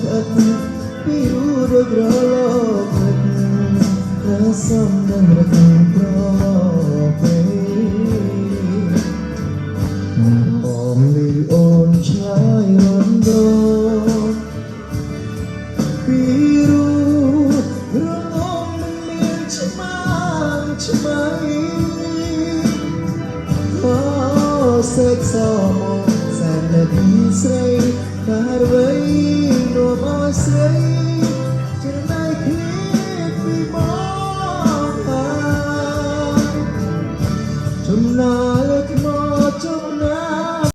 ក្អឹកពីរដូចរលកទឹករសំនឹងរកប្រពេល អមលីអូនឆ្លើយរំដងពីរូរងំមិនមានឆ្មាងឆ្មៃអូសេកសមសែននាទីស្រីតែអ្វីនាំឲ្យស្រី